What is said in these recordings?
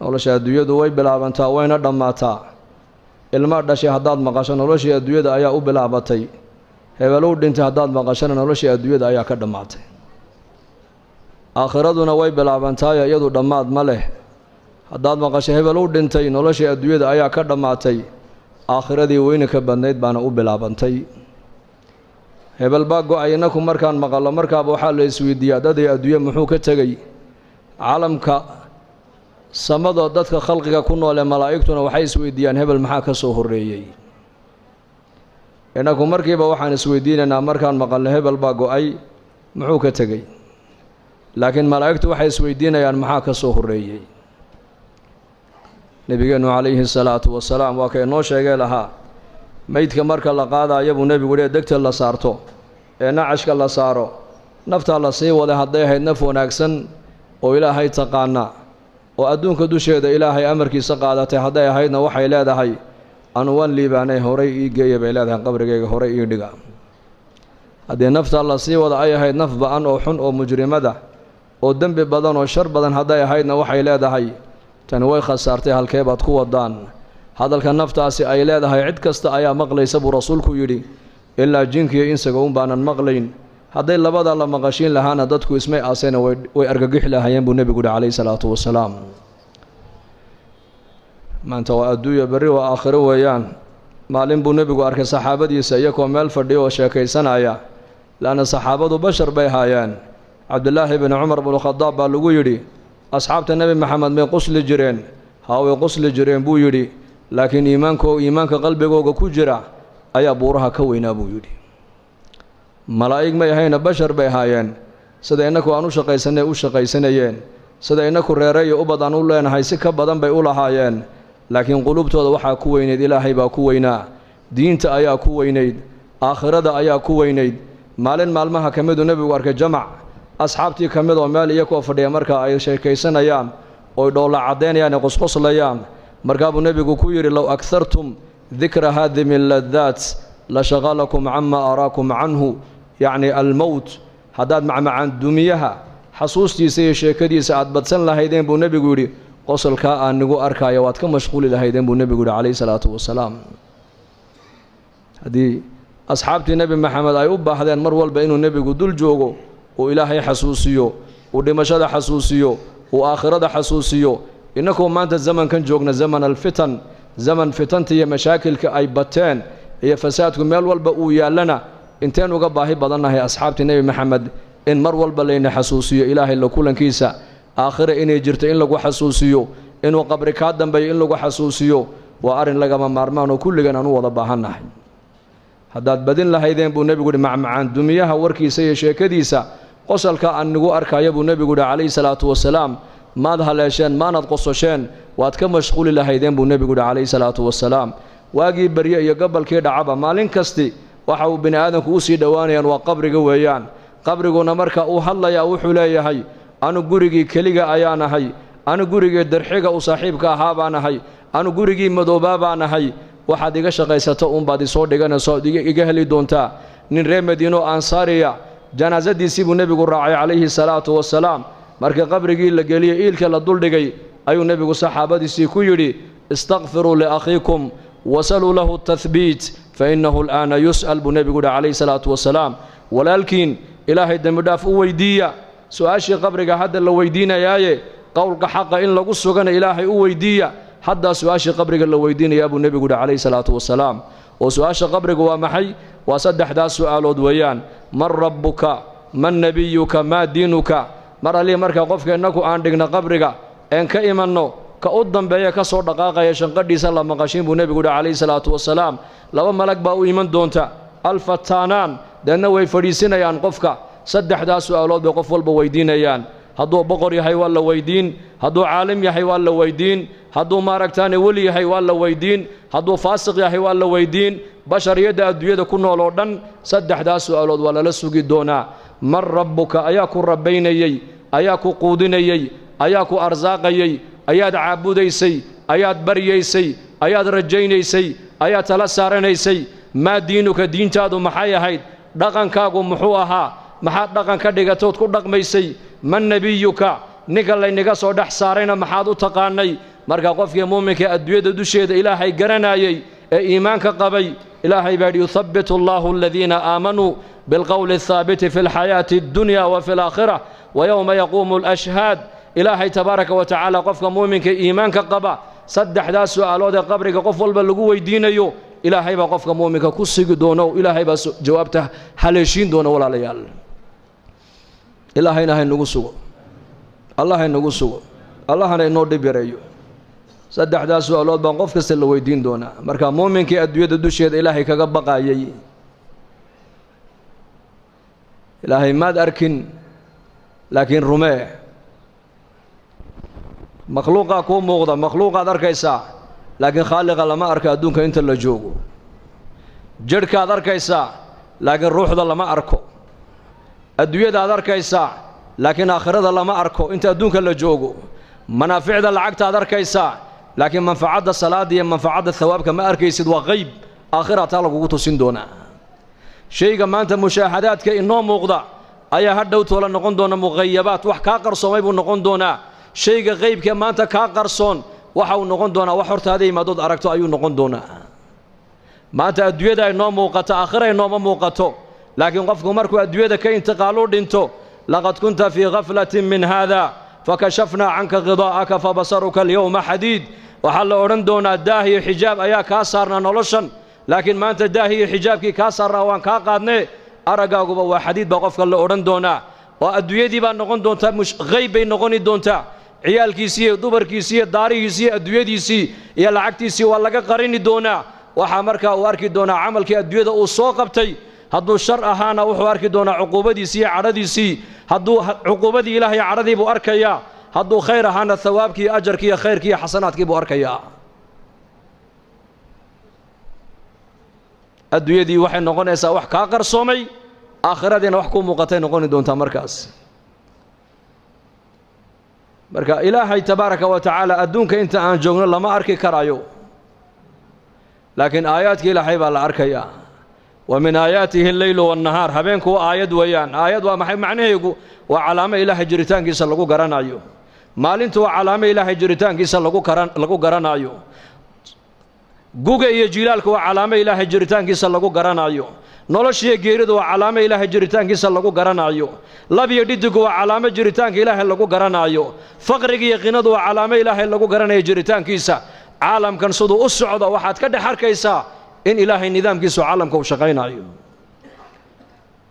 Nolosha adduunyadu way bilaabantaa wayna dhammaataa. Ilma dhashay haddaad maqasho noloshii adduunyada ayaa u bilaabatay. Hebelow dhintay haddaad maqashona noloshii adduunyada ayaa ka dhammaatay. Aakhiraduna way bilaabantaayo iyadu dhammaad ma leh. Haddaad maqasho hebelow dhintay noloshii adduunyada ayaa ka dhammaatay, aakhiradii weyni ka badnayd baana u bilaabantay. Hebel baa go-ay, innaku markaan maqallo markaaba waxaa la isweydiiyaa dadii adduunye muxuu ka tegey. Caalamka samada dadka khalqiga ku nool ee malaa'igtuna waxay isweydiiyaan hebel maxaa ka soo horreeyey. Innaku markiiba waxaan isweydiinaynaa markaan maqalno hebel baa go-ay muxuu ka tegey, laakiin malaa'igtu waxay isweydiinayaan maxaa ka soo horreeyey. Nebigeennu calayhi salaatu wasalaam waa ka inoo sheegay lahaa meydka marka la qaadayo buu nebigu yihi degta la saarto ee nacashka la saaro naftaa la sii waday hadday ahayd naf wanaagsan oo ilaahay taqaana oo adduunka dusheeda ilaahay amarkiisa qaadatay hadday ahaydna waxay leedahay anu waan liibaanay horay ii geeya bay leedahay, qabrigayga horay ii dhiga. Haddii naftaa la sii wada ay ahayd naf ba-an oo xun oo mujrimada oo dembi badan oo shar badan hadday ahaydna waxay leedahay tani way khasaartay, halkee baad ku wadaan. Hadalka naftaasi ay leedahay cid kasta ayaa maqlaysa buu rasuulku yidhi, ilaa jinka iyo insaga un baanan maqlayn. Hadday labada la maqashiin lahaana dadku ismay aasayna way argagixi lahaayeen buu nebigu yihi calayhi salaatu wasalaam. Maanta waa adduunya, berri waa aakhiro weeyaan. Maalin buu nebigu arkay saxaabadiisa iyagoo meel fadhiyo oo sheekaysanaya, laanna saxaabadu bashar bay haayeen. Cabdilaahi bni Cumar bnu Khadaab baa lagu yidhi asxaabta Nebi Maxamed may qusli jireen? Haa, way qusli jireen buu yidhi, laakiin iimaanka qalbigooga ku jira ayaa buuraha ka weynaa buu yidhi. Malaa'ig may ahayna, bashar bay ahaayeen. Sida innaku aan u shaqaysanay u shaqaysanayeen, sida innaku reere iyo ubad aan u leenahay si ka badan bay u lahaayeen, laakiin qulubtooda waxaa ku weynayd ilaahay baa ku weynaa, diinta ayaa ku weynayd, aakhirada ayaa ku weynayd. Maalin maalmaha ka miduu nebigu arkay jamac asxaabtii ka mid oo meel iyakoo fadhiya marka ay sheekaysanayaan oy dhoolla caddaynayaan ee qosqoslayaan. Markaa buu nebigu ku yidhi low aghartum dikra haadimi ladaat la shaqalakum cama araakum canhu, yacni almowt. Haddaad macmacaan dumiyaha xasuustiisa iyo sheekadiisa aad badsan lahaydeen buu nebigu yidhi, qosolkaa aan nigu arkaayo waad ka mashquuli lahaydeen buu nebigu yidhi calayhi salaatu wasalaam. Haddii asxaabtii Nebi Maxamed ay u baahdeen mar walba inuu nebigu dul joogo, uu ilaahay xasuusiyo, uu dhimashada xasuusiyo, uu aakhirada xasuusiyo, innakoo maanta zamankan joogna zaman alfitan, zaman fitanta iyo mashaakilka ay bateen iyo fasaadku meel walba uu yaallana, inteen uga baahi badannahay asxaabtii Nebi Maxamed in mar walba layna xasuusiyo ilaahay la kulankiisa, aakhira inay jirto in lagu xasuusiyo, inuu qabri kaa dambeeyo in lagu xasuusiyo, waa arrin lagama maarmaan oo kulligan aan u wada baahannahay. Haddaad badin lahaydeen buu nebigu yihi macmacaan dumiyaha warkiisa iyo sheekadiisa, qosolka aan nigu arkaya buu nebigu yihi calayhi salaatu wasalaam, maad haleesheen, maanad qososheen, waad ka mashquuli lahaydeen buu nebigu yihi calayhi salaatu wasalaam. Waagii barye iyo gobolkii dhacaba maalin kasti waxa uu bini aadamku u sii dhowaanayaan waa qabriga weeyaan. Qabriguna marka uu hadlayaa wuxuu leeyahay anu gurigii keliga ayaan ahay, anu gurigii darxiga u saaxiibka ahaa baan ahay, anu gurigii madoobaa baan ahay, waxaad iga shaqaysato uunbaad isoo dhiganayso ood iga heli doontaa. Nin reer Madiino ansaariya janaasadiisii buu nebigu raacay calayhi salaatu wasalaam. Markii qabrigii la geliyey iilka la duldhigay ayuu nebigu saxaabadiisii ku yidhi istakfiruu liakhiikum wasaluu lahu tathbiit fa innahu al'aana yus'al buu nebigu yihi calayhi salaatu wasalaam. Walaalkiin ilaahay dembidhaaf u weydiiya, su-aashii qabriga hadda la weydiinayaaye qowlka xaqa in lagu sugana ilaahay u weydiiya, haddaa su-aashii qabriga la weydiinayaa buu nebigu yihi calayhi salaatu wasalaam. Oo su-aasha qabriga waa maxay? Waa saddexdaas su'aalood weeyaan: man rabbuka, man nebiyuka, maa diinuka. Mar allii marka qofka innaku aan dhigno qabriga een ka imanno, ka u dambeeya ka soo dhaqaaqaya shanqadhiisa la maqashiin buu nebigu yihi calayhi salaatu wasalaam. Laba malag baa u iman doonta, alfataanaan, deedna way fadhiisinayaan qofka. Saddexdaas su'aalood bay qof walba weydiinayaan. Hadduu boqor yahay waa la weydiin, hadduu caalim yahay waa la weydiin, hadduu maaragtaane weli yahay waa la weydiin, hadduu faasiq yahay waa la weydiin. Bashariyadda adduunyada ku nool oo dhan saddexdaas su'aalood waa lala sugi doonaa. Man rabbuka, ayaa ku rabbaynayey, ayaa ku quudinayey, ayaa ku arsaaqayey, ayaad caabudaysay, ayaad baryaysay, ayaad rajaynaysay, ayaad tala saaranaysay. Maa diinuka, diintaadu maxay ahayd, dhaqankaagu muxuu ahaa, maxaad dhaqan ka dhigatood ku dhaqmaysay. Man nebiyuka, ninka laynaga soo dhex saarayna maxaad u taqaanay. Marka qofkii muuminka adduunyada dusheeda Ilaahay garanayay ee iimaanka qabay, Ilaahay baa yidhi yuthabbitu Allahu aladiina aamanuu bilqowli athaabiti fi alxayaati addunya wa fi alaakhira wa yowma yaquumu alashhaad. Ilaahay tabaaraka wa tacaala qofka muuminka iimaanka qaba saddexdaas su'aalood ee qabriga qof walba lagu weydiinayo Ilaahay baa qofka muuminka ku sigi doono, Ilaahay baa jawaabta haleeshiin doona. Walaalayaal, Ilaahayna haynagu sugo, Allah haynagu sugo, Allahna inoo dhib yareeyo. Saddexdaas su'aalood baan qof kasta la weydiin doonaa. Marka muuminkii adduunyada dusheeda Ilaahay kaga baqayay, Ilaahay maad arkin laakiin rumee. Makhluuqaa kuu muuqda, makhluuqaad arkaysaa, laakiin khaaliqa lama arko adduunka inta la joogo. Jidhkaad arkaysaa, laakiin ruuxda lama arko. Adduunyadaad arkaysaa, laakiin aakhirada lama arko inta adduunka la joogo. Manaaficda lacagtaad arkaysaa, laakiin manfacadda salaada iyo manfacadda thawaabka ma arkaysid, waa qayb aakhira taa lagugu tusin doonaa. Shayga maanta mushaahadaadka inoo muuqda ayaa hadhow toola noqon doona muqayabaat, wax kaa qarsoomay buu noqon doonaa. Shayga qaybka maanta kaa qarsoon waxa uu noqon doonaa wax hortaada yimaadood aragto ayuu noqon doonaa. Maanta adduunyada inoo muuqato, aakhira inooma muuqato, laakiin qofku markuu adduunyada ka intiqaalu dhinto, laqad kunta fii khaflatin min haada fakashafnaa canka khidaa'aka fabasaruka alyowma xadiid. Waxaa la odhan doonaa daah iyo xijaab ayaa kaa saarnaa noloshan, laakiin maanta daah iyo xijaabkii kaa saarnaa waan kaa qaadnee, araggaaguba waa xadiid baa qofka la odhan doonaa. Oo adduunyadii baa noqon doontaa qayb bay noqoni doontaa. Ciyaalkiisii iyo dumarkiisii iyo daarihiisii iyo adduunyadiisii iyo lacagtiisii waa laga qarini doonaa. Waxaa markaa uu arki doonaa camalkii adduunyada uu soo qabtay. Hadduu shar ahaana wuxuu arki doonaa cuquubadiisii iyo cadhadiisii, hadduu cuquubadii Ilaahay cadhadii buu arkayaa. Hadduu khayr ahaana thawaabkii iyo ajarkii iyo khayrkii iyo xasanaadkii buu arkayaa. Adduunyadii waxay noqonaysaa wax kaa qarsoomay, aakhiradiina wax kuu muuqatay noqoni doontaa markaas. Marka Ilaahay tabaaraka wa tacaala adduunka inta aan joogno lama arki karayo, laakiin aayaadka Ilaahay baa la arkayaa. Wa min aayaatihi alleylu waannahaar, habeenku waa aayad weeyaan. Aayad waa maxay macnaheegu? Waa calaamo Ilaahay jiritaankiisa lagu garanayo. Maalintu waa calaamo Ilaahay jiritaankiisa lagu garanayo. Guga iyo jilaalku waa calaamo Ilaahay jiritaankiisa lagu garanayo. Noloshiyo geeridu waa calaamo Ilaahay jiritaankiisa lagu garanayo. Lab iyo dhidigu waa calaamo jiritaanka Ilaahay lagu garanayo. Faqriga iyo qinadu waa calaamo Ilaahay lagu garanayo jiritaankiisa. Caalamkan siduu u socdo waxaad ka dhex arkaysaa in Ilaahay nidaamkiisu caalamka uu shaqaynayo.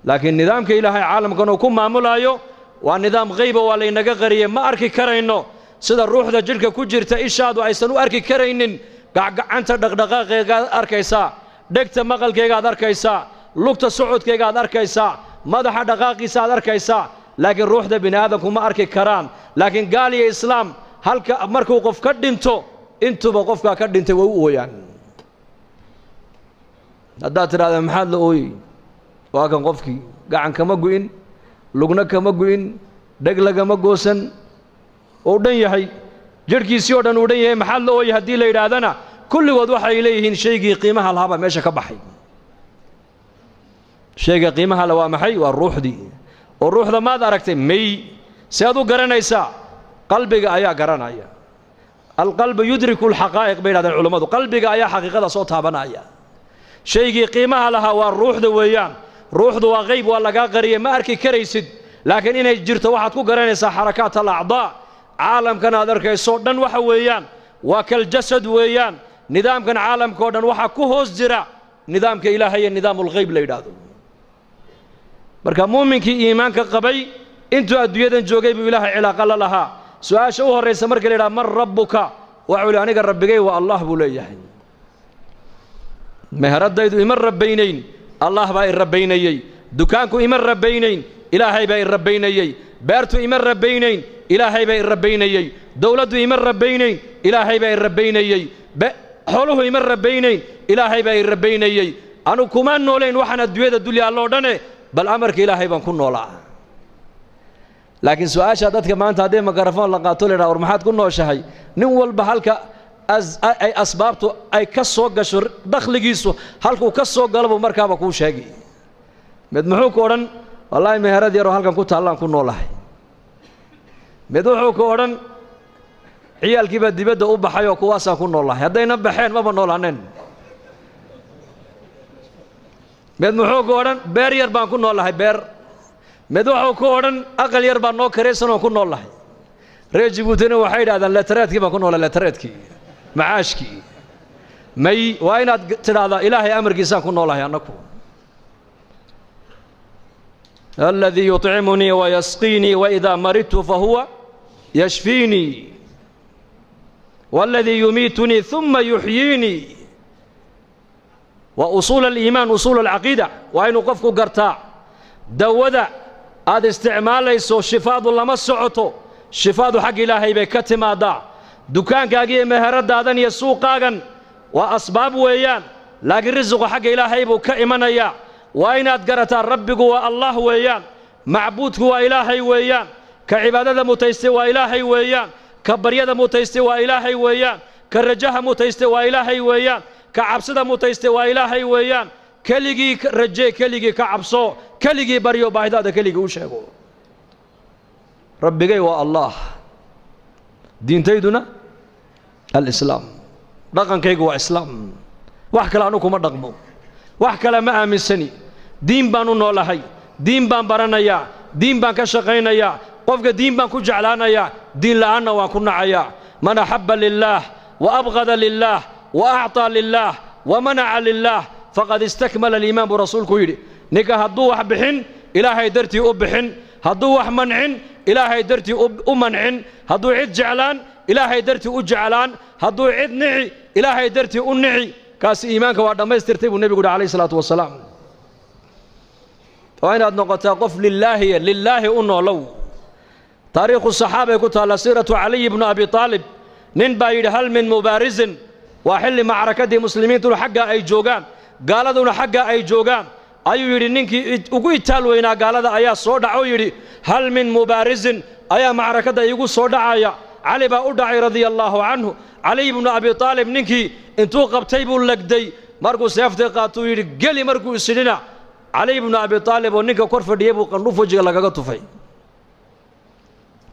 Laakiin nidaamka Ilaahay caalamkan uu ku maamulayo waa nidaam qayba, waa laynaga qariyey, ma arki karayno. Sida ruuxda jidhka ku jirta ishaadu aysan u arki karaynin, gacgacanta dhaqdhaqaaqeegaad arkaysaa, dhegta maqalkeegaad arkaysaa, lugta socodkeegaad arkaysaa, madaxa dhaqaaqiisa aad arkaysaa, laakiin ruuxda bini aadamku ma arki karaan. Laakiin gaal iyo islaam halka markuu qof ka dhinto, intuba qofkaa ka dhintay way u ooyaan. Haddaad tidhahda maxaad la ooyey, waa kan qofkii gacan kama gu'in, lugna kama gu'in, dheg lagama goosan, uu dhan yahay, jidhkiisii oo dhan uu dhan yahay, maxaad la ooyey haddii la yidhaahdana, kulligood waxay leeyihiin shaygii qiimaha lahaabaa meesha ka baxay. Shayga qiimaha le waa maxay? Waa ruuxdii. Oo ruuxda maad aragtay? May. See aad u garanaysaa? Qalbiga ayaa garanaya. Alqalbu yudriku alxaqaa'iq bay yidhahdeen culammadu. Qalbiga ayaa xaqiiqada soo taabanaya. Shaygii qiimaha lahaa waa ruuxda weeyaan. Ruuxdu waa qayb, waa lagaa qariyey, ma arki karaysid, laakiin inay jirto waxaad ku garanaysaa xarakaat alacdaa. Caalamkan aad arkayso dhan waxa weeyaan waa kaljasad weeyaan. Nidaamkan caalamka oo dhan waxaa ku hoos jira nidaamka Ilaahay iyo nidaamulghayb la yidhaahdo. Marka muuminkii iimaanka qabay intuu adduunyadan joogay buu Ilaahay cilaaqa la lahaa. Su-aasha u horraysa marka la yidhaha man rabbuka, waxuu yihi aniga rabbigay waa Allah buu leeyahay. Meheradaydu ima rabbaynayn, Allah baa i rabbaynayey. Dukaanku ima rabbaynayn, Ilaahay baa i rabbaynayey. Beertu ima rabbaynayn, Ilaahay baa i rabbaynayey. Dowladdu ima rabbaynayn, Ilaahay baa i rabbaynayey. Xooluhu ima rabbaynayn, Ilaahay baa i rabbaynayey. Anu kuma noolayn waxaan adduunyada dul yaalloo dhane, bal amarka Ilaahay baan ku noolaa. Laakiin su-aasha dadka maanta haddii mikrafoon la qaato la yidhaha war maxaad ku nooshahay, nin walba halka ay asbaabtu ay ka soo gasho, dakhligiisu halkuu ka soo galo buu markaaba kuu sheegi. Mid muxuu ku odhan? Wallaahi meherad yaroo halkan ku taallaan ku noolahay. Mid wuxuu ku odhan Ciyaalkii baa dibadda u baxay oo kuwaasaan ku noolahay. Haddayna baxeen maba noolaaneen. Mid muxuu ku odhan beer yar baan ku noolahay beer. Mid wuxuu ku odhan aqal yar baan noo karaysan oo ku noolahay. Reer Jabuutina waxay yidhahdaan letareedkii baan ku noolahay, letareedkii macaashkii. May waa inaad tidhaahdaa ilaahay amarkiisaan ku noolahay annaku. Alladii yuطcimunii wayasqiinii waidaa maridtu fahuwa yashfiinii waaladii yumiitunii ثuma yuxyiinii. Waa usuul aliimaan, usuul alcaqiida. Waa inuu qofku gartaa dawada aad isticmaalayso shifaadu lama socoto, shifaadu xagga ilaahay bay ka timaadaa. Dukaankaaga iyo meheradaadan iyo suuqaagan waa asbaab weeyaan, laakiin risiqu xagga ilaahay buu ka imanayaa. Waa inaad garataa rabbigu waa allah weeyaan, macbuudku waa ilaahay weeyaan, ka cibaadada mutaystay waa ilaahay weeyaan, ka baryada mutaystay waa ilaahay weeyaan, ka rajaha mutaystay waa ilaahay weeyaan, ka cabsida mutaystay waa ilaahay weeyaan. Keligii rajee, keligii ka cabso, keligii baryo, baahidaada keligii u sheego. Rabbigay waa allah, diintayduna alislaam, dhaqankaygu waa islaam. Wax kale anu kuma dhaqmo, wax kale ma aaminsani. Diin baan u noolahay, diin baan baranayaa, diin baan ka shaqaynayaa, qofka diin baan ku jeclaanayaa, diin la'aanna waan ku nacayaa. Man axabba lilaah wa abqada lilaah wa acطaa lilaah wa manaca lilaah faqad istakmala aliimaan buu rasuulku yidhi. Ninka hadduu wax bixin ilaahay dartii u bixin, hadduu wax mancin ilaahay dartii u mancin, hadduu cid jeclaan ilaahay dartii u jeclaan, hadduu cid nici ilaahay dartii u nici, kaasi iimaanka waa dhammaystirtay buu nebigu yidhi calayhi salaatu wasalaam. Waa inaad noqotaa qof lilaahiya, lilaahi u noolow. Taariikhu saxaabay ku taalla siiratu caliy ibnu abi aalib. Nin baa yidhi hal min mubaarisin. Waa xilli macrakadii muslimiintuna xaggaa ay joogaan, gaaladuna xaggaa ay joogaan. Ayuu yidhi ninkii ugu itaal weynaa gaalada ayaa soo dhaca oo yidhi hal min mubaarisin ayaa macrakadda iigu soo dhacaya. Cali baa u dhacay radia allaahu canhu. Caliy ibnu abi aalib ninkii intuu qabtay buu legday. Markuu seeftii qaatuu yidhi geli, markuu isidhina cali ibnu abi aalib oo ninka kor fadhiyey buu qandhuuf wejiga lagaga tufay.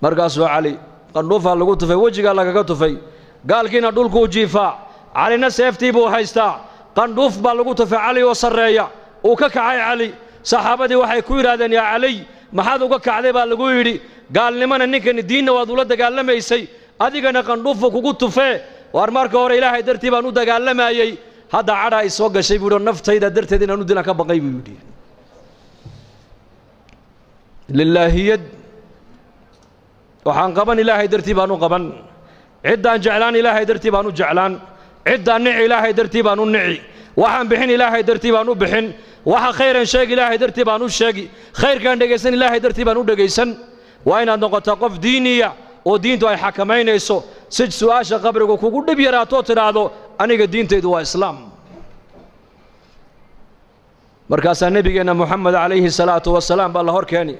Markaasuu cali qandhuufaa lagu tufay, wejigaa lagaga tufay. Gaalkiina dhulkuu jiifaa, calina seeftii buu haystaa. Qandhuuf baa lagu tufay cali oo sarreeya. Uu ka kacay cali. Saxaabadii waxay ku yidhahdeen yaa caliy maxaad uga kacday baa lagu yidhi. Gaalnimana ninkani diinna waad ula dagaalamaysay, adigana qandhuufu kugu tufee. Waar marka hore ilaahay dartii baan u dagaalamayey, hadda cadhaa i soo gashay buu yidhi, naftayda darteed inaan u dilan ka baqay buu yidhi. Lilaahiyad waxaan qaban ilaahay dartii baan u qaban, ciddaan jeclaan ilaahay dartii baan u jeclaan, ciddaan nici ilaahay dartii baan u nici, waxaan bixin ilaahay dartii baan u bixin, waxa khayran sheegi ilaahay dartii baan u sheegi, khayrkaan dhegaysan ilaahay dartii baan u dhegaysan. Waa inaad noqotaa qof diiniya oo diintu ay xakamaynayso, si su'aasha qabrigu kugu dhib yaraatoo tidhaahdo aniga diintaydu waa islaam. Markaasaa nebigeenna Moxamed calayhi salaatu wasalaam baa la hor keeni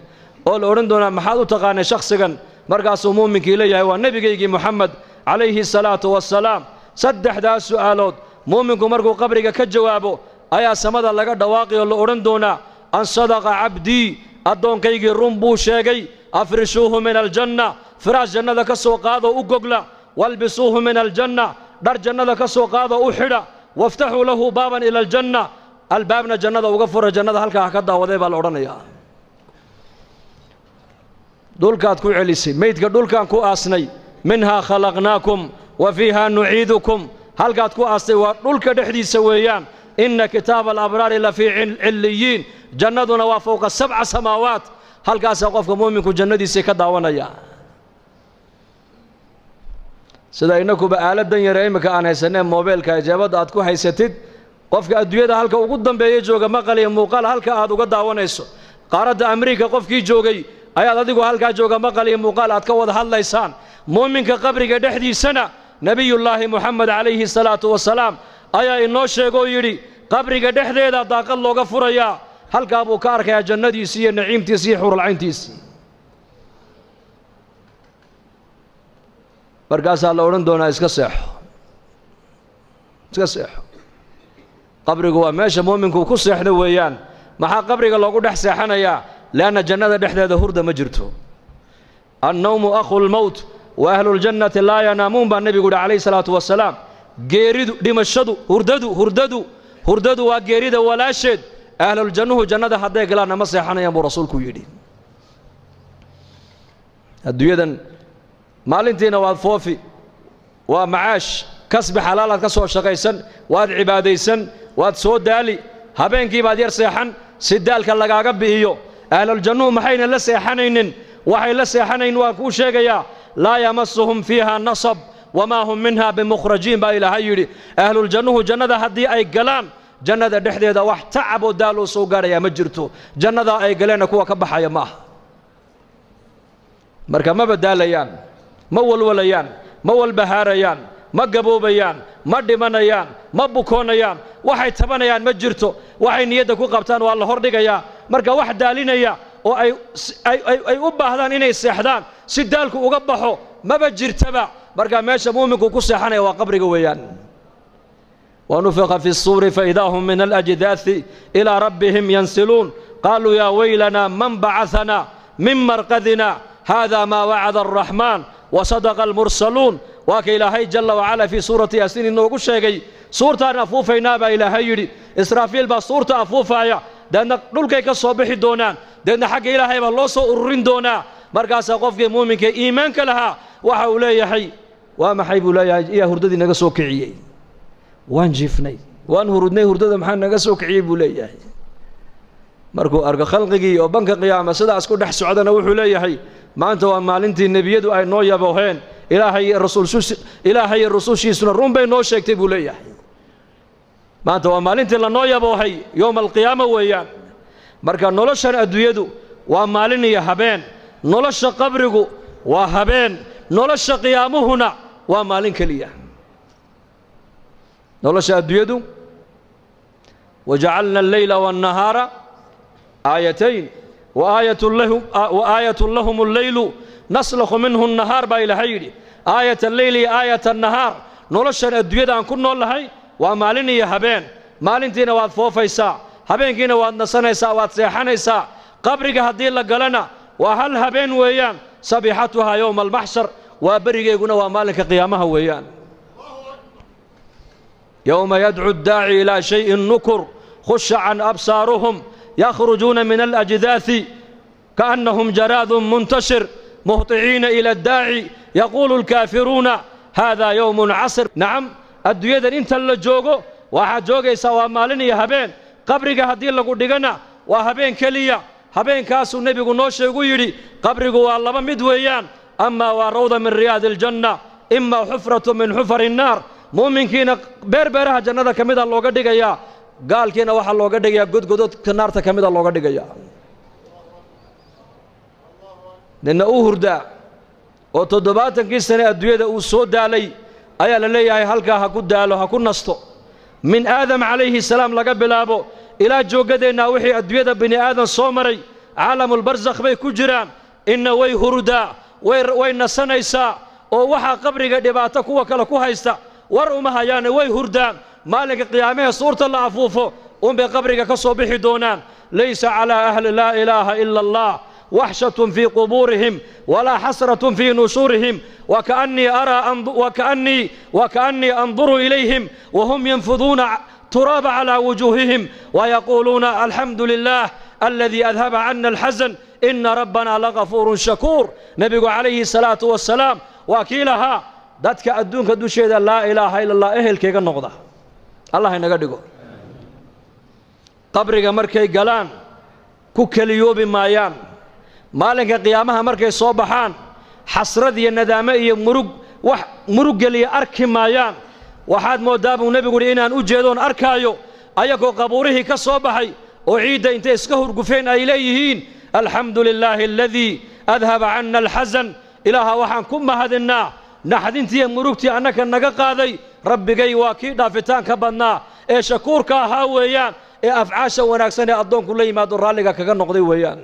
oo la odhan doonaa maxaad u taqaanay shakhsigan? Markaasuu muuminkii leeyahay waa nebigaygii Moxamed calayhi salaatu wasalaam. Saddexdaas su'aalood muuminku markuu qabriga ka jawaabo ayaa samada laga dhawaaqi oo la odhan doonaa an sadaqa cabdii, addoonkaygii run buu sheegay, afrishuuhu min aljanna, firaash jannada ka soo qaadoo u gogla, walbisuuhu min aljanna, dhar jannada ka soo qaadoo u xidha, waftaxuu lahu baaban ila aljanna, albaabna jannada uga fura, jannada halkaa ha ka daawaday baa la odhanayaa. Dhulkaad ku celisay meydka, dhulkaan ku aasnay, minhaa khalaqnaakum wa fiihaa nuciidukum, halkaad ku aastay waa dhulka dhexdiisa weeyaan. Inna kitaaba alabraari la fii cilliyiin, jannaduna waa fowqa 7 samaawaat, halkaasaa qofka muuminku jannadiisii ka daawanaya. Sida innakuba aaladan yare iminka aan haysanee moobeelka ijaabadda aad ku haysatid, qofka adduunyada halka ugu dambeeya jooga maqal iyo muuqaal halka aad uga daawanayso. Qaaradda Amriika qofkii joogay ayaad adigu halkaa jooga maqal iyo muuqaal aad ka wada hadlaysaan. Muuminka qabriga dhexdiisana nebiyullaahi Moxamed calayhi salaatu wasalaam ayaa inoo sheegoo yidhi qabriga dhexdeeda daaqad looga furayaa, halkaa buu ka arkayaa jannadiisii iyo naciimtiisii iyo xuuralcayntiisii. Markaasaa la odhan doonaa iska seexo, iska seexo. Qabrigu waa meesha muuminku ku seexdo weeyaan. Maxaa qabriga loogu dhex seexanayaa? Lianna jannada dhexdeeda hurda ma jirto. Annawmu akhu lmowt, Wa ahluljannati laa yanaamuun baa nebigu yidhi calayhi salaatu wasalaam. Geeridu, dhimashadu, hurdadu hurdadu hurdadu waa geerida walaasheed. Ahluljannuhu jannada hadday galaanna ma seexanayaan buu rasuulku yidhi. Adduunyadan maalintiina waad foofi, waa macaash, kasbi xalaalaad ka soo shaqaysan, waad cibaadaysan, waad soo daali, habeenkii baad yar seexan si daalka lagaaga bi'iyo. Ahluljannuhu maxayna la seexanaynin? Waxay la seexanayn waan kuu sheegayaa. Laa yamasuhum fiiha nasab wamaa hum minha bimukhrajiin baa Ilaahay yidhi. Ahluljannuhu jannada haddii ay galaan, jannada dhexdeeda wax tacab oo daaloo soo gaadhayaa ma jirto. Jannadaa ay galeenna kuwa ka baxaya ma aha. Marka maba daalayaan, ma walwalayaan, ma walbahaarayaan, ma gaboobayaan, ma dhimanayaan, ma bukoonayaan. Waxay tabanayaan ma jirto. Waxay niyadda ku qabtaan waa la hordhigayaa. Marka wax daalinaya oo ay u baahdaan inay seexdaan si daalku uga baxo maba jirtaba. Marka meesha muuminku ku seexanaya waa qabriga weeyaan. ونفخ في الصور فإذا هم من الأجداث إلى ربهم ينسلون، قالوا يا ويلنا من بعثنا من مرقدنا هذا ما وعد الرحمن وصدق المرسلون. Waa ka Ilaahay jalla wacala fii suurati Yaasiin inoogu sheegay. Suurtaan afuufaynaa baa Ilaahay yidhi. Israafiil baa suurta afuufaaya, deedna dhulkay ka soo bixi doonaan, deedna xagga Ilaahay baa loo soo ururin doonaa. Markaasaa qofkii muuminka iimaanka lahaa waxa uu leeyahay, waa maxay buu leeyahay, iyaa hurdadii naga soo kiciyey? Waan jiifnay, waan hurudnay, hurdada maxaa naga soo kiciyey buu leeyahay. Markuu arko khalqigii oo banka qiyaama sidaas ku dhex socdana, wuxuu leeyahay, maanta waa maalintii nebiyadu ay noo yabooheen, Ilaahay rasuul, Ilaahay rusushiisuna run bay noo sheegtay buu leeyahay. Maanta waa maalintii lanoo yaboohay, yowma alqiyaama weeyaan. Marka noloshan adduunyadu waa maalin iyo habeen, nolosha qabrigu waa habeen, nolosha qiyaamuhuna waa maalin keliya. Nolosha adduunyadu, wajacalna alleyla waannahaara aayatayn wa aayatu lahum alleylu naslakhu minhu annahaar baa Ilaahay yidhi. Aayat alleyl iyo aayat annahaar. Noloshan adduunyada aan ku nool nahay waa maalin iyo habeen. Maalintiina waad foofaysaa, habeenkiina waad nasanaysaa, waad seexanaysaa. Qabriga haddii la galana waa hal habeen weeyaan. Sabixatuhaa yowma almaxshar, waa berigeyguna waa maalinka qiyaamaha weeyaan. Yowma yadcu addaaci ilaa shayin nukur, khusha can absaaruhum, yakhrujuuna min alajdaasi kaannahum jaraadun muntashir, muhطiciina ila addaaci, yaquulu alkaafiruuna haadaa yowmun casir. Nacam, adduunyadan inta la joogo waxaad joogaysaa waa maalin iyo habeen. Qabriga haddii lagu dhigana waa habeen keliya. Habeenkaasuu nebigu noo sheegu yidhi, qabrigu waa laba mid weeyaan: amaa waa rawda min riyaadi aljanna, imaa xufratu min xufari innaar. Muuminkiina beer beeraha jannada ka mida looga dhigayaa, gaalkiina waxaa looga dhigayaa godgododka naarta ka mida looga dhigayaa. Nina uu hurdaa oo 70kii sane adduunyada uu soo daalay ayaa la leeyahay halkaa ha ku daalo, ha ku nasto. Min Aadam calayhi salaam laga bilaabo ilaa jooggadeennaa, wixii adduunyada bini aadan soo maray caalamulbarsakh bay ku jiraan. Inna way hurdaa, way nasanaysaa, oo waxaa qabriga dhibaato kuwa kale ku haysta war uma hayaane, way hurdaan. Maalinka qiyaamahee suurta la afuufo unbay qabriga ka soo bixi doonaan. Laysa calaa ahli laa ilaaha ila Allah waxshatun fii qubuurihim walaa xasratun fii nushuurihim, waka'annii anduru ilayhim wahum yanfuduuna turaaba calaa wujuuhihim wayaquuluuna alxamdu lilah aladii adhaba cana alxasan, ina rabbana lagafuurun shakuur. Nebigu calayhi salaatu wasalaam waa kii lahaa, dadka adduunka dusheeda laa ilaaha ila Allah ehelkayga noqda, Allah inaga dhigo, qabriga markay galaan ku keliyoobi maayaan. Maalinka qiyaamaha markay soo baxaan xasrad iyo nadaame iyo murug, wax murug geliya arki maayaan. Waxaad mooddaa buu nebigu yidhi inaan u jeedoon arkaayo ayagoo qabuurihii ka soo baxay oo ciidda intay iska hurgufeen ay leeyihiin, alxamdu lilaahi aladii adhaba canna alxasan. Ilaaha waxaan ku mahadinnaa naxdintiiyo murugtii annaka naga qaaday. Rabbigay waa kii dhaafitaanka badnaa ee shakuurka ahaa weeyaan, ee afcaasha wanaagsan ee addoonku la yimaado raalliga kaga noqday weeyaan.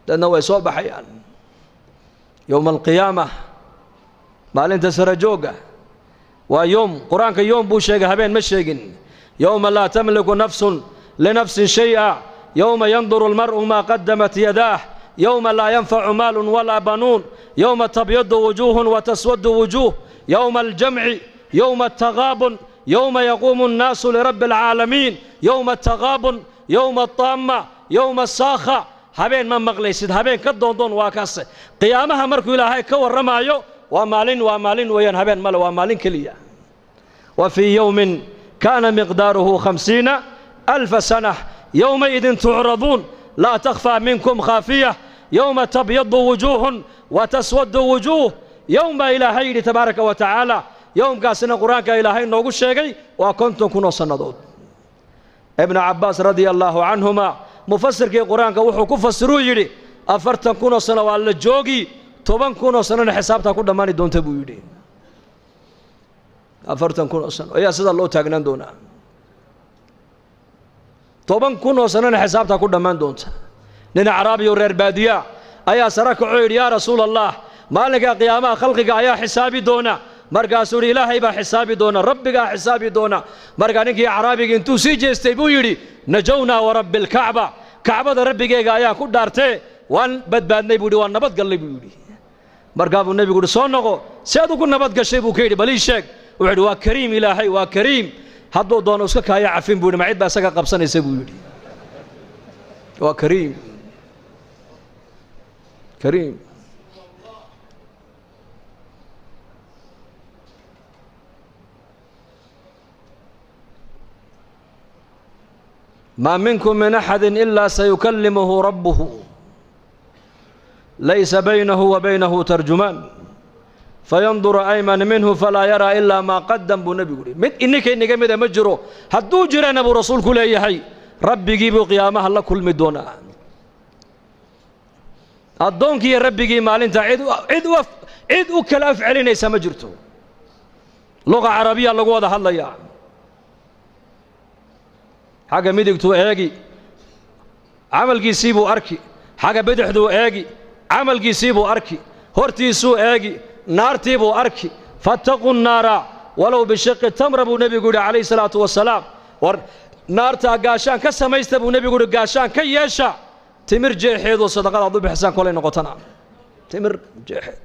Dadna way soo baxayaan yowma alqiyaama, maalinta sarajoogga. Waa yoom, Qur-aanka yoom buu sheegay, habeen ma sheegin. Yowma laa tamliku nafsun linafsin shay'a, yowma yanduru almar'u maa qadamat yadaah. Yowma laa yanfacu maalun walaa banuun, yowma tabyadu wujuuhun wa taswadu wujuuh, yowma aljamci, yowma altaqaabun, yowma yaquumu annaasu lirabbi alcaalamiin, yowma altaqaabun, yowma altaamma, yowma asaakha. Habeen ma maqlaysid, habeen ka doondoon waa kaase. Qiyaamaha markuu Ilaahay ka warramaayo waa maalin, waa maalin weeyaan, habeen male, waa maalin keliya. Wa fii yowmin kaana miqdaaruhu 50,000 sana, yowmaidin tucraduun laa takhfaa minkum khaafiya, yowma tabyadu wujuuhun wa taswadu wujuuh. Yowm baa Ilaahay yidhi tabaaraka wa tacaala. Yowmkaasina Qur-aanka Ilaahay noogu sheegay waa 50,000 oo sannadood. Ibnu Cabbaas radia allaahu canhuma, mufasirkii Qur-aanka, wuxuu ku fasiruu yidhi 40,000 oo sano waa la joogi, 10,000 oo sanona xisaabtaa ku dhammaani doonta buu yidhi. 40,000 oo sano ayaa sidaa loo taagnaan doonaa, 10,000 oo sanona xisaabtaa ku dhammaan doonta. Nin acraabiyo reer baadiyaa ayaa sara kacoo yidhi, yaa Rasuul Allah, maalinka qiyaamaha khalqiga ayaa xisaabi doona? Markaasuu yidhi, Ilaahay baa xisaabi doona, Rabbigaa xisaabi doona. Markaa ninkii acraabigii intuu sii jeestay buu yidhi, najownaa warabbi alkacba, Kacbada Rabbigeega ayaan ku dhaartee waan badbaadnay buu yidhi, waan nabadgallay buu yidhi. Markaa buu Nebigu yidhi, soo noqo, si aad ugu nabad gashay buu ka yidhi, bal ii sheeg. Wuxuu yidhi, waa kariim Ilaahay, waa kariim, hadduu doono iska kaaya cafin buu yidhi, ma cid baa isaga qabsanaysa buu yidhi. Waa kariim, kariim. Maa minkum min axadi ilaa sayukallimuhu rabbuhu laysa baynahu wa baynahu tarjumaan fayanduru ayman minhu falaa yaraa ilaa maa qadam, buu Nebigu yihi. Mid ininka inaga mida ma jiro, hadduu jirana buu Rasuulku leeyahay, Rabbigii buu qiyaamaha la kulmi doonaa. Addoonkiiyo Rabbigii maalinta cid u kala af celinaysa ma jirto. Luqa carabiya lagu wada hadlayaa. Xagga midigtuu eegi, camalkiisii buu arki; xagga bidixduu eegi, camalkiisii buu arki; hortiisuu eegi, naartii buu arki. Fattaquu nnaara walow bishiqi tamra, buu Nebigu yidhi calayhi salaatu wasalaam. War naartaa gaashaan ka samaysta, buu Nebigu yidhi, gaashaan ka yeesha timir jeexeedoo sadaqadaad u bixisaan kolay noqotana timir jeexeed,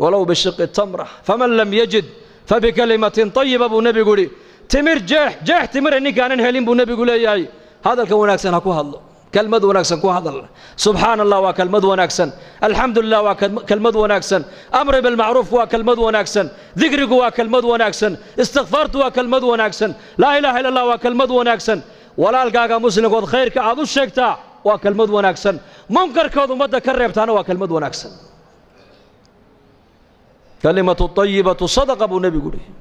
walow bishiqi tamra, faman lam yajid fabikalimatin tayiba, buu Nebigu yidhi. Timir jeex, jeex timira ninkaanan helin, buu Nebigu leeyahay, hadalka wanaagsan ha ku hadlo, kelmad wanaagsan ku hadal. Subxaana Allah waa kelmad wanaagsan, alxamdu lilah waa kelmad wanaagsan, amri bilmacruufku waa kelmad wanaagsan, dikrigu waa kelmad wanaagsan, istikfaartu waa kelmad wanaagsan, laa ilaaha illa Allah waa kelmad wanaagsan, walaalkaaga muslimkood khayrka aad u sheegtaa waa kelmad wanaagsan, munkarkood ummadda ka reebtaana waa kelmad wanaagsan. Kalimatu ayibatu sadaqa, buu Nebigu yihi.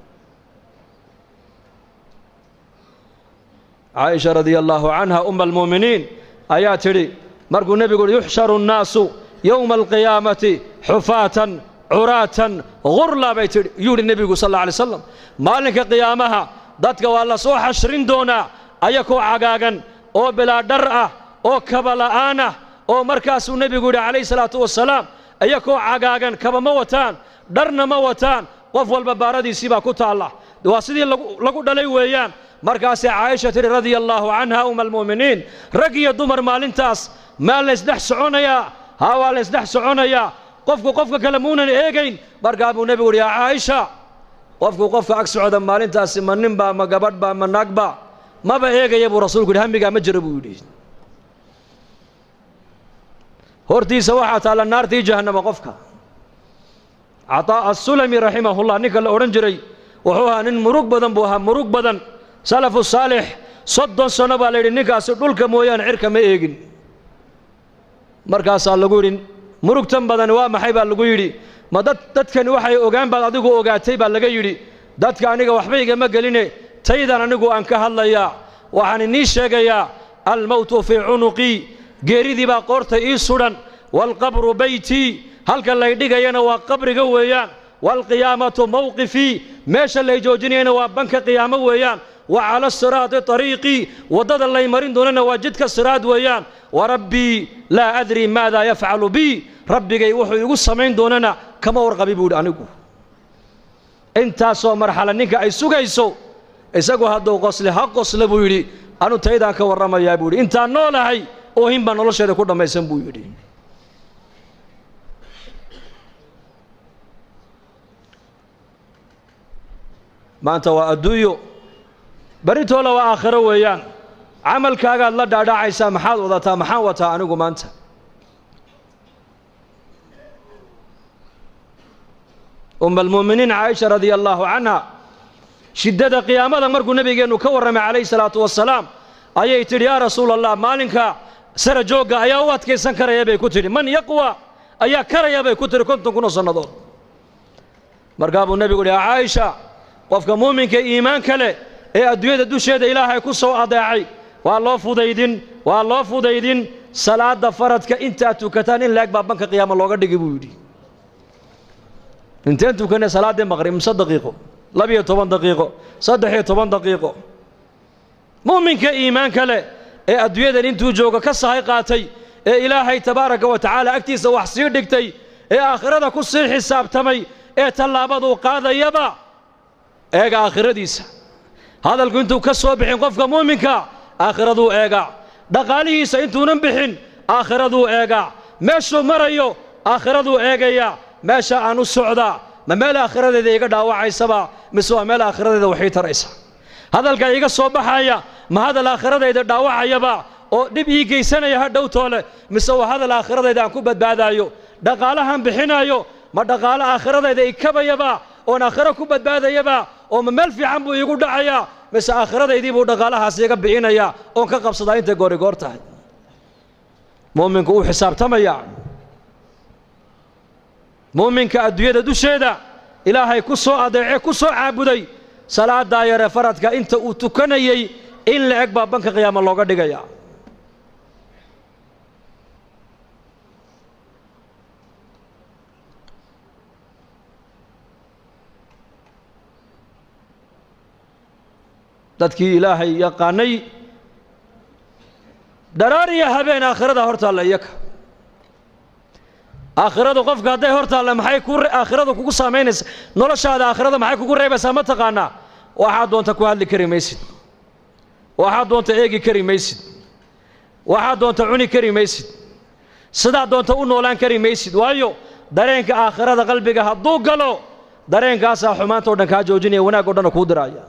Caaisha radia allaahu canha, uma almu'miniin, ayaa tidhi markuu Nebigu uhi, yuxsharu nnaasu yowma alqiyaamati xufaatan curaatan gurla, bay tidhi, yuu yidhi Nebigu sal alla alay slam, maalinka qiyaamaha dadka waa la soo xashrin doonaa ayakoo cagaagan oo bilaa dhar ah oo kaba la'aan ah. Oo markaasuu Nebigu yidhi calayhi salaatu wasalaam, ayakoo cagaagan, kaba ma wataan, dharna ma wataan, qof walba baaradiisii baa ku taalla, waa sidii lagu dhalay weeyaan. Markaasay Caaisha tidhi radia allaahu canha, uma almu'miniin, rag iyo dumar maalintaas maa laysdhex soconayaa? Haa, waa laysdhex soconayaa, qofku qofka kale muunan eegayn. Markaa buu Nebigu yidhi, yaa Caaisha, qofku qofka ag socda maalintaasi ma ninbaa, ma gabadhba, ma naagba, maba eegaya, buu Rasuulku yidhi, hamigaa ma jiro, buu yidhi. Hortiisa waxaa taalla naartii Jahannama qofka. Cataa Assulami raximahullah, ninka la odhan jiray, wuxuu ahaa nin murug badan buu ahaa, murug badan. Salafu saalix, 30 sano baa la yidhi ninkaasi dhulka mooyaane cirka ma eegin. Markaasaa lagu yidhi, murugtan badani waa maxay, baa lagu yidhi. Ma dad dadkani waxay ogaan baad adigu ogaatay, baa laga yidhi. Dadka aniga waxba igama geline, taydan anigu aan ka hadlayaa, waxaan inii sheegayaa, almowtu fii cunuqii, geeridii baa qoorta ii sudhan, waalqabru beytii, halka lay dhigayana waa qabriga weeyaan, waalqiyaamatu mawqifii, meesha lay joojinayana waa banka qiyaamo weeyaan, wa cala asiraati ariiqii, waddada lay marin doonana waa jidka siraad weeyaan, warabbii laa adrii maada yafcalu bii, Rabbigay wuxuu igu samayn doonana kama warqabi, buu yidhi anigu. Intaasoo marxala ninka ay sugayso, isagu hadduu qosle ha qosle, buu yidhi, anu taydaan ka warramayaa, buu yidhi, intaan noolahay Oohin baa nolosheeda ku dhammaysan buu yidhi. Maanta waa adduunyo, berritoola waa aakhiro weeyaan. Camalkaagaad la dhaadhacaysaa. Maxaad wadataa? Maxaan wataa anigu maanta? Uma almu'miniin Caaisha radia allaahu canha, shiddada qiyaamada markuu nebigeennu ka warramay calayhi salaatu wasalaam, ayay tidhi: "Yaa Rasuula Allah, maalinka sara joogga ayaa u adkaysan karaya?" bay ku tidhi. "Man yaqwa?" Ayaa karaya, bay ku tidhi, 50,000 oo sannadood? Markaa buu nebigu yidhi: "Caaisha, qofka muuminka iimaanka leh ee adduunyada dusheeda Ilaahay ku soo adeecay waa loo fudaydin, waa loo fudaydin. Salaadda faradka intaad tukataan in laeg baa banka qiyaama looga dhigi," buu yidhi. Inteen tukanay salaaddii maqrib? Mise daqiiqo? 12 daqiiqo, 13 daqiiqo. Muuminka iimaanka leh ee adduunyadan intuu joogo ka sahay qaatay, ee Ilaahay tabaaraka wa tacaala agtiisa wax sii dhigtay, ee aakhirada ku sii xisaabtamay, ee tallaabaduu qaadayaba eega aakhiradiisa, hadalku intuu ka soo bixin qofka muuminka aakhiraduu eegaa, dhaqaalihiisa intuunan bixin aakhiraduu eegaa, meeshuu marayo aakhiraduu eegayaa. Meesha aan u socdaa ma meel aakhiradeeda iga dhaawacaysaba, mise waa meel aakhiradeeda waxii taraysa? Hadalka iga soo baxaya ma hadal aakhiradayda dhaawacayaba oo dhib ii geysanaya ha dhowtoole, mise waa hadal aakhiradayda aan ku badbaadaayo? Dhaqaalahan bixinaayo ma dhaqaalo aakhiradayda ikabayaba oon aakhiro ku badbaadayaba, oo ma meel fiican buu iigu dhacayaa, mise aakhiradaydii buu dhaqaalahaas iga bixinayaa oon ka qabsadaa intay goorigoor tahay? Mu'minku uu xisaabtamaya. Muuminka adduunyada dusheeda Ilaahay ku soo adeece, ku soo caabuday, salaaddaa yare faradka inta uu tukanayey in la eg baa banka qiyaama looga dhigaya. Dadkii Ilaahay yaqaanay dharaar iyo habeen aakhirada hor taalla iyaka. Aakhiradu qofka hadday hor taalla, maxay ku aakhiradu kugu saamaynaysa noloshaada? Aakhirada maxay kugu reebaysaa, ma taqaanaa? Waxaad doonta ku hadli kari maysid, waxaad doonta eegi kari maysid, waxaad doonta cuni kari maysid, sidaad doonta u noolaan kari maysid. Waayo, dareenka aakhirada qalbiga hadduu galo, dareenkaasaa xumaanta o dhan kaa joojinaya, wanaag o dhanna kuu diraaya.